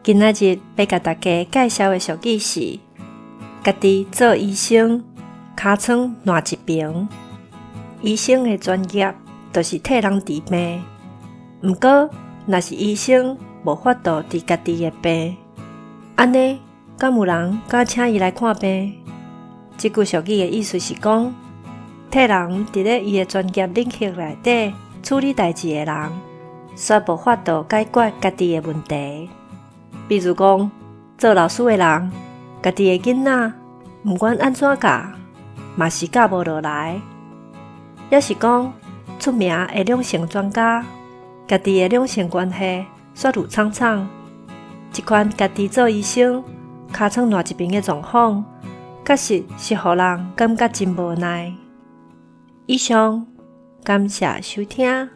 今仔日欲共大家介紹的俗語是：家己做醫生，尻川爛一爿。醫生的專業就是替人治病，毋過若是醫生無法度治家己的病，按呢敢有人敢請伊來看病？這句俗語的意思是講，替人佇咧伊的專業領域內底處理代誌的人，煞無法度解決家己的問題。比如講，做老師的人，家己的囡仔毋管按怎教，嘛是教無落來；抑是講出名的兩性專家，家己的兩性關係煞愈慘慘。這款家己做醫生，尻川爛一爿的狀況，確實是予人感覺真無奈。以上，感謝收聽。